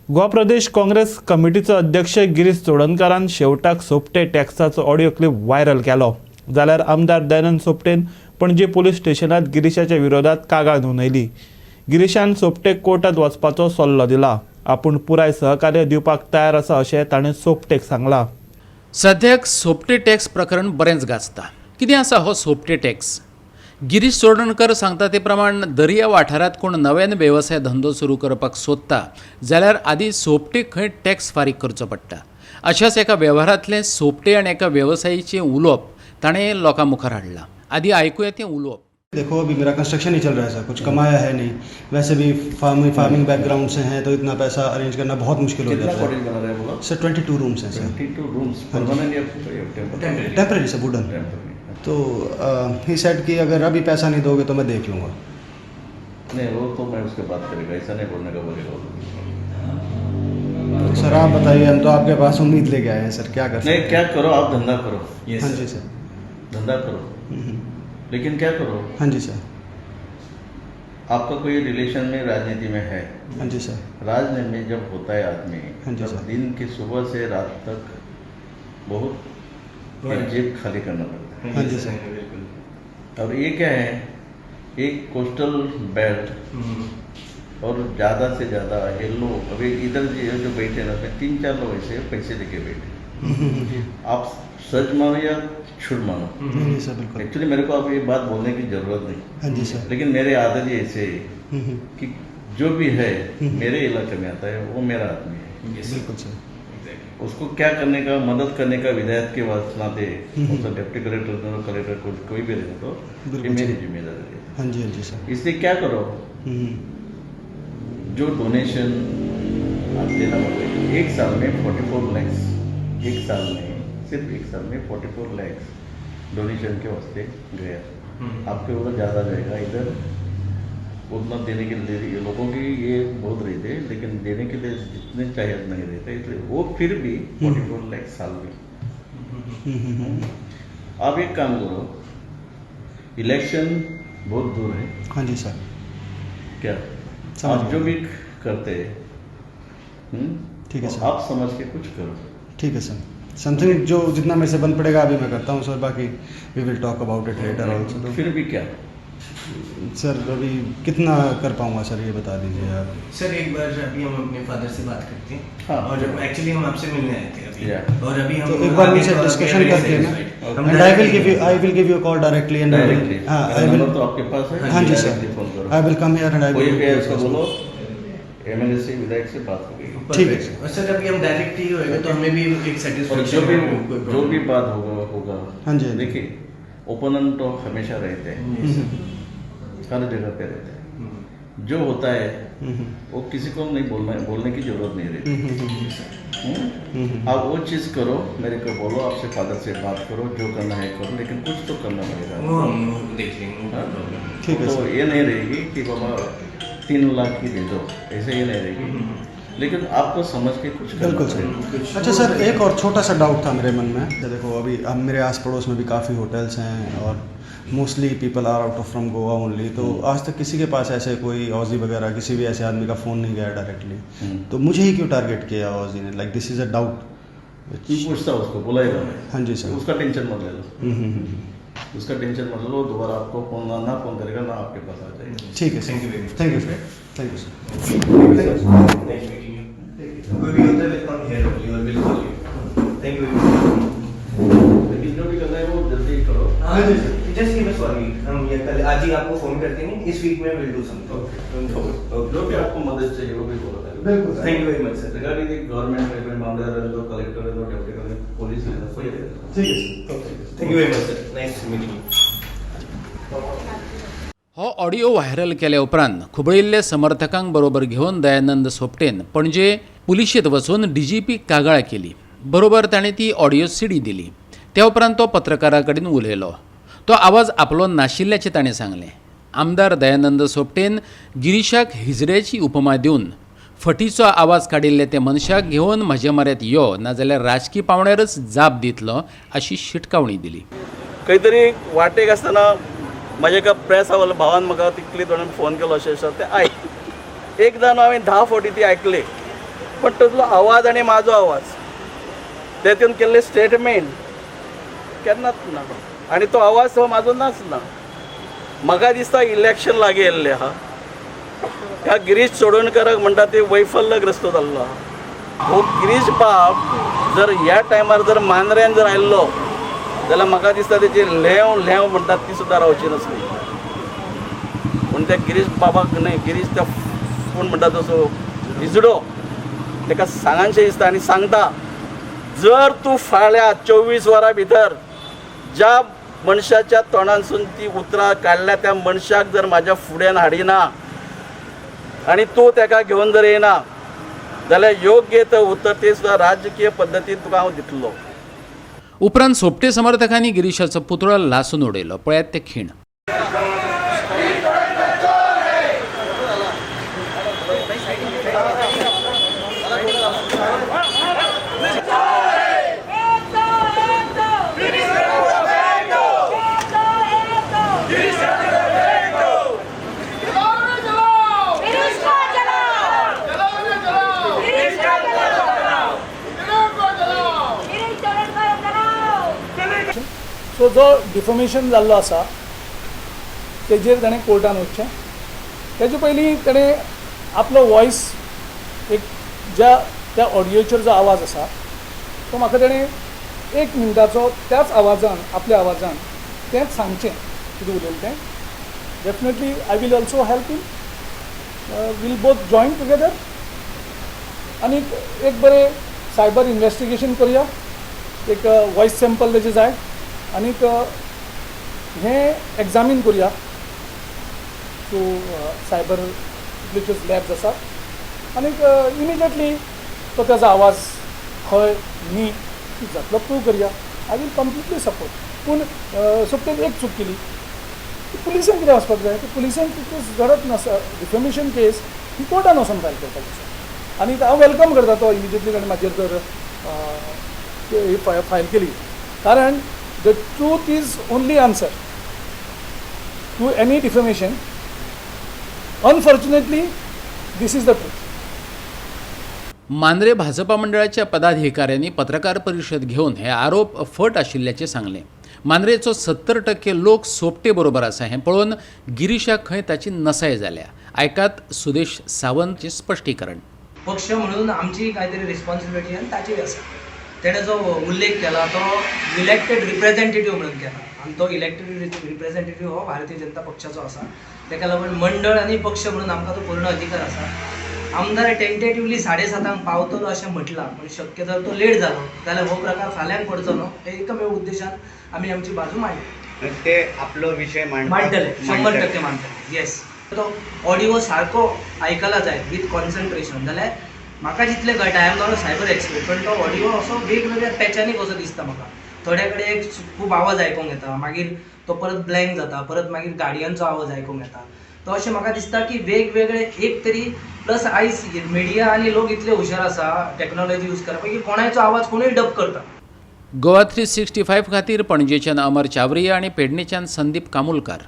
गोवा प्रदेश काँग्रेस कमिटीचो अध्यक्ष गिरीश चोडणकारान शेवटाक Sopte टॅक्साचो audio clip viral केलो. जाल्यार आमदार दयानंद सोपटेन पणजी पुलीस स्टेशनात गिरीशाच्या विरोधात कागाळ नोंदयली. गिरीशान सोपटेक कोर्टात वचपाचो सल्लो दिला. आपूण पुराय सहकार्य दिवपाक तयार आसा, अशें ताणें सोपटेक सांगलां. सद्याक सोपटे टॅक्स प्रकरण बरेंच गाजता. कितें आसा हो सोपटे टॅक्स? गिरीश चोडणकर सांगता ते प्रमाण दर्या वाठारांत कोण नव्यान वेवसाय धंदो सुरू करपाक सोदता जाल्यार आदी सोपटे खंय टॅक्स फारीक करचो पडटा. अशाच एका वेव्हारांतलें सोपटे आनी एका वेवसायीचें उलोवप ताणें लोकां मुखार हाडलां. आदी आयकुया तें उलोवप. देखो, अभी मेरा कंस्ट्रक्शन ही चल रहा है सर, कुछ कमाया है नहीं. वैसे भी फार्मिंग फार्मिंग बैकग्राउंड से हैं, तो इतना पैसा अरेंज करना बहुत मुश्किल हो कितना जाता है. कॉटेज बना रहे हैं, बोलो? सर, 22 रूम्स हैं सर. 22 रूम्स, परमानेंट या temporary? Temporary sir, wooden. Temporary. तो he said कि अगर अभी पैसा नहीं दोगे तो मैं देख लूँगा. नहीं, वो तो मैं उसके बात करेगा. ऐसा नहीं बोलने का बोलेगा वो. तो सर, आप बताइए, हम तो आपके पास उम्मीद लेके आए हैं सर, क्या कर नहीं, सकते क्या करो, आप धंधा करो. हैं? हाँ जी सर. धंधा करो, लेकिन क्या करो, हाँ जी सर. आपका कोई रिलेशन में राजनीति में है? हाँ जी सर. राजनीति में जब होता है आदमी, हाँ जी तब सर. दिन की सुबह से रात तक बहुत जेब खाली करना पड़ता हाँ जी सर. है. और ये क्या है, एक कोस्टल बेल्ट और ज़्यादा से ज़्यादा ये लोग अभी इधर ये जो बैठे हैं ना, उसमें तीन चार लोग ऐसे पैसे लेके बैठे. आप सच मानो या झूठ मानो. नहीं सर, बिल्कुल. एक्चुअली मेरे को अब ये बात बोलने की जरूरत नहीं, हाँ जी सर. लेकिन मेरे आदत ही ऐसे है कि जो भी है मेरे इलाके में आता है, वो मेरा आदमी है. बिल्कुल सर. उसको क्या करने का, मदद करने का, विधायक के नाते, उसका डिप्टी कलेक्टर, कलेक्टर, कोई कोई भी रहे तो ये मेरी सर. जिम्मेदारी है. हाँ जी, हाँ जी सर. इसलिए क्या करो, जो डोनेशन आप देना पड़ेगा, एक साल में 44 लैक्स, एक साल में, सिर्फ एक साल में 44 लैक्स डोनेशन के वास्ते गया. आपके उधर ज़्यादा जाएगा. इधर उतना देने के लिए ये लोगों की ये बहुत रहते, लेकिन देने के लिए जितने चाहिए नहीं रहते. इसलिए वो फिर भी 44 लैक्स साल में. आप एक काम करो, इलेक्शन बहुत दूर है. हाँ जी सर. क्या समझ आप जो गया. भी करते हैं, ठीक है तो सर. आप समझ के कुछ करो. ठीक है सर, समथिंग जो जितना मेरे से बन पड़ेगा अभी मैं करता हूँ सर, बाकी we will talk about it later also. तो फिर भी क्या? सर, अभी कितना कर पाऊँगा सर, ये बता दीजिए आप. सर, एक बार अभी हम अपने फादर से बात करते हैं और एक्चुअली हम आपसे मिलने आए थे अभी और अभी हम तो एक बार आगे उनसे तो डिस्कशन करके ना हम and I will give you I will give you call directly and directly. हाँ, I will. Number तो आपके पास है. हाँ जी सर. डायरेक्टली फोन करो. I will come here and I कोई भी है, उसको will. बोलो एमएलए से, विधायक से बात हो गई. ठीक है सर. और सर, अभी हम डायरेक्ट ही होएगा तो हमें भी एक और सेटिस्फैक्शन. जो भी बात होगा होगा. हाँ जी, हाँ जी. देखिए, ओपोनेंट तो हमेशा रहते हैं, हर जगह पे रहते हैं. जो होता है वो किसी को नहीं बोलना, बोलने की जरूरत नहीं रहती, हम्म? आप वो चीज़ करो, मेरे को बोलो, आपसे फादर से बात करो, जो करना है करो, लेकिन कुछ तो करना पड़ेगा. वो हम देख लेंगे, हाँ? प्रॉब्लम. ठीक है तो सर. ये नहीं रहेगी कि बाबा 3 लाख ही दे दो, ऐसे ये नहीं रहेगी, लेकिन आपको समझ के कुछ करना बिल्कुल पड़ेगा. सर. अच्छा सर, एक और छोटा सा डाउट था मेरे मन में. तो देखो, अभी अब मेरे आस पड़ोस में भी काफ़ी होटल्स हैं और mostly people are out of from Goa only, तो आज तक किसी के पास ऐसे कोई ऑजी वगैरह किसी भी ऐसे आदमी का फ़ोन नहीं गया डायरेक्टली. तो मुझे ही क्यों टारगेट किया ऑजी ने? like this is a doubt. पूछता उसको, बुलाएगा मैं. हाँ जी सर. उसका टेंशन मत ले लो. उसका टेंशन मत लो. दोबारा आपको फोन ना ना फोन करेगा, ना आपके पास आ जाएगा. ठीक है sir. Thank you very much. Thank you sir, thank you sir. Nice meeting you. कोई भी होता है, will come here only Aur will call you. Thank you very much. लेकिन जो भी करना है वो जल्दी करो. हाँ, just give us one week. हम ये कल आज ही आपको फोन करते हैं. इस वीक में will do something. जो भी आपको मदद चाहिए, वो भी बोलो मेरे को. बिल्कुल. Thank you very much sir. Regarding the government कोई मामला रहे तो कलेक्टर रहे तो, डिप्टी कलेक्टर, पुलिस रहे तो, कोई रहे तो. ठीक है sir. Thank you very much sir, nice meeting you. हो ऑडिओ व्हायरल केल्या उपरांत खुबळिल्ले समर्थकांक बरोबर घेवन दयानंद सोपटेन पणजे पुलिशेंत वचून डीजीपीक कागाळ केली. बरोबर ताणें ती ऑडिओ सीडी दिली. त्या उपरांत तो पत्रकारां कडेन उलयलो. तो आवाज आपलो नाशिल्ल्याचें ताणें सांगलें. आमदार दयानंद सोपटेन गिरीशाक हिजड्याची उपमा दिवन फटीचो आवाज काडिल्ले ते मनशाक घेवन म्हजे म्हऱ्यांत यो, नाजाल्यार राजकी पावंड्यारच जाप दितलो अशी शिटकावणी दिली. खंय तरी वाटेक आसतना म्हाज्या एका प्रेस भावान म्हाका तितली थोड्यान फोन केलो, अशें अशें तें आयक. एकदां न्हू, हांवें 10 फावटी ती आयकली. पण तुजो आवाज आनी म्हाजो आवाज तेतून केल्ले स्टेटमेंट केन्नाच ना आनी तो आवाज हो म्हाजो नाच ना. म्हाका दिसता इलेक्शन लागीं येयल्लें आहा, ह्या गिरीश चोडणकराक म्हणटा ते वैफल्यग्रस्त जाल्लो आहा. हो गिरीश बाब जर ह्या टायमार जर मांद्र्यान जर आयल्लो जाल्यार म्हाका दिसता तेजी ल्हेंव ल्हेंव म्हणटात ती सुद्दां रावची नासली. पूण त्या गिरीश बाबाक न्हय, गिरीश त्या कोण म्हणटा तसो हिजडो ताका सांगानशें दिसता आनी सांगता, जर तूं फाल्यां 24 वरां भितर ज्या मनशाच्या तोंडांसून ती उतरां काडल्या त्या मनशाक जर म्हाज्या फुड्यान हाडिना आनी तूं ताका घेवन जर येना जाल्यार योग्य ते उतर ते सुद्दां राजकीय पद्दतीन तुका हांव दितलो. उपरांत सोपटे समर्थकांनी गिरीशाचो पुतळो लासून उडयलो. पळयात ते खीण. सो जो डिफॉमेशन जाल्लो आसा तेजेर ताणें कोर्टान वचचें. तेजे पयलीं ताणें आपलो वॉयस एक ज्या त्या ऑडियोचेर जो आवाज आसा तो म्हाका ताणें 1 मिनटाचो त्याच आवाजान आपल्या आवाजान तेंच सांगचें कितें उलयलें तें. Definitely I will also help him, we'll both join together आनी एक बरें सायबर इन्वेस्टिगेशन करुया. एक वॉयस सॅम्पल तेजें जाय आनीक हें एग्जामीन करुया थ्रू सायबर कितल्योश्योच लॅब्स आसा आनीक इमिजिएटली तो तेजो आवाज हय न्ही कितें जातलो प्रूव करुया. I will completely support. पूण सोपटेन एक चूक केली, पुलिसेन कित्याक वचपाक जाय, पुलिसेन केस गरज नासता. डिफेमेशन केस ही कोर्टान वचोन फायल करपाक आसा आनी हांव welcome करता तो इमिजिएटली ताणें म्हाजेर जर ही फायल केली, कारण the truth is only answer to any defamation. Unfortunately this is the truth. Mandrem Bhajpa मंडळाच्या पदाधिकाऱ्यांनी पत्रकार परिशद घेवन हे आरोप फट आशिल्ल्याचें सांगलें. मांद्रेचो 70% लोक सोपटे बरोबर आसा हें पळोवन गिरीशाक खंय ताची नसाय जाल्या. आयकात सुदेश सावंतचें स्पश्टीकरण. पक्ष म्हणून आमची कांयतरी रिस्पॉन्सिबिलिटी आनी ताचीय आसा. तेणें जो उल्लेख केला तो इलेक्टेड रिप्रेझेंटेटीव म्हणून केला आनी तो इलेक्टेड रिप्रेझेंटेटीव हो भारतीय जनता पक्षाचो आसा. तेका लागून मंडळ आनी पक्ष म्हणून आमकां तो पूर्ण अधिकार आसा. आमदार टेंटेटिवली 7:30 पावतलो अशें म्हटलां, पूण शक्य जर तो लेट जालो जाल्यार हो प्रकार फाल्यांक पडचो न्हू हे एकमेव उद्देशान आमी आमची बाजू मांडली. ते आपलो विशय मांडटले, 100% मांडटले. येस, तो ऑडियो सारको आयकला जाय विथ कॉन्सन्ट्रेशन जाल्यार म्हाका जितलें कळटा, I am not a cyber expert, पण तो ऑडियो असो वेगवेगळ्या पॅचांनी कसो दिसता म्हाका. थोड्या कडेन एक खूब आवाज आयकूंक येता, मागीर तो परत ब्लँक जाता, परत मागीर गाडयांचो आवाज आयकूंक येता. तो अशें म्हाका दिसता की वेगवेगळे एक तरी प्लस आयज मिडिया आनी लोक इतले हुशार आसा टॅक्नोलॉजी यूज करपाक की कोणायचो आवाज कोणूय डब करता. गोवा 365 खातीर पणजेच्यान अमर चावरिया आनी पेडणेच्यान संदीप कामुलकार.